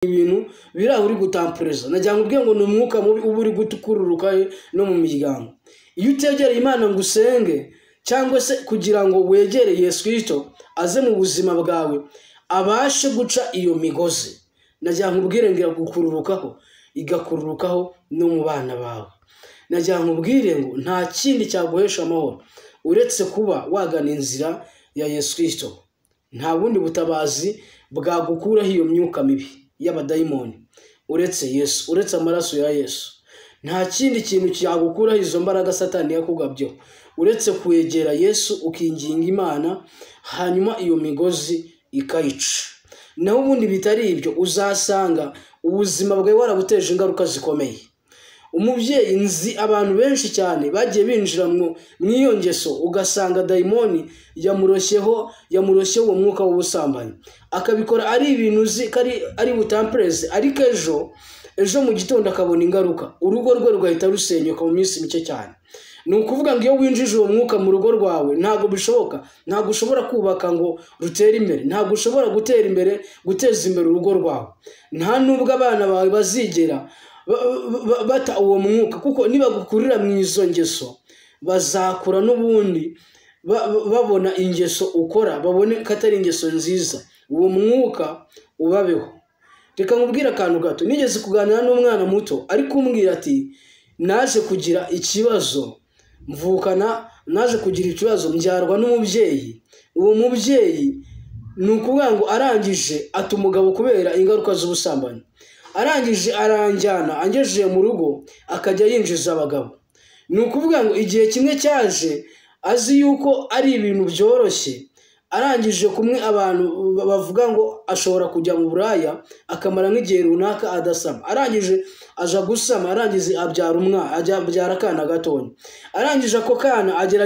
Ibintu biri aho uri gutampureza, nagira ngo ubwenge ngo ni umwuka mubi uba uri gutukururuka no mu miryango. Iyo utegereye Imana ngo usenge, cyangwa se kugira ngo wegere Yesu Kristo aze mu buzima bwawe abashe guca iyo migozi, nagira ngo ubwire ngo iragukururukaho, igakururukaho no mu bana bawe. Nagira ngo ubwire ngo nta kindi cyaguhesha amahoro uretse kuba wagana inzira ya Yesu Kristo. Nta bundi butabazi bwagukuraho iyo myuka mibi y'abadayimoni uretse Yesu, uretse amaraso ya Yesu. Nta kindi kintu cyagukuraho izo mbaraga Satani yakugabyeho uretse kwegera Yesu ukinginga Imana, hanyuma iyo migozi ikayica. Naho ubundi bitari ibyo, uzasanga ubuzima bwawe warabuteje ingaruka zikomeye. Umubyeyi, nzi abantu benshi cyane bagiye binjira mu iyo ngeso, ugasanga dayimoni yamuroshyeho, yamuroshyeho uwo mwuka w'ubusambanyi, akabikora ari ibintu uzi ko ari butampereze, ariko ejo mu gitondo akabona ingaruka, urugo rwe rugahita rusenyuka mu minsi mike cyane. Ni ukuvuga ngo iyo winjije uwo mwuka mu rugo rwawe, ntabwo bishoboka, ntabwo ushobora kubaka ngo rutere imbere, ntabwo ushobora gutera imbere, guteza imbere urugo rwawe. Nta nubwo abana bawe bazigera bata uwo mwuka, kuko nibagukurira mu izo ngeso bazakura n'ubundi babona ingeso ukora, babone ko atari ingeso nziza, uwo mwuka ubabeho. Reka nkubwire akantu gato. Nigeze kuganira n'umwana muto ari kumbwira ati: "Naje kugira ikibazo mvukana, naje kugira ikibazo mbyarwa n'umubyeyi. Uwo mubyeyi ni ukuvuga ngo arangije ata umugabo kubera ingaruka z'ubusambanyi, arangije aranjyana, angejeje mu rugo akajya yinjiza abagabo." Ni ukuvuga ngo igihe kimwe cyaje azi yuko ari ibintu byoroshye, arangije kumwe abantu bavuga ngo ashobora kujya mu buraya akamara nk'igihe runaka adasama, arangije aja gusama, arangije abyara umwana, abyara akana gatonya, arangije ako kana agera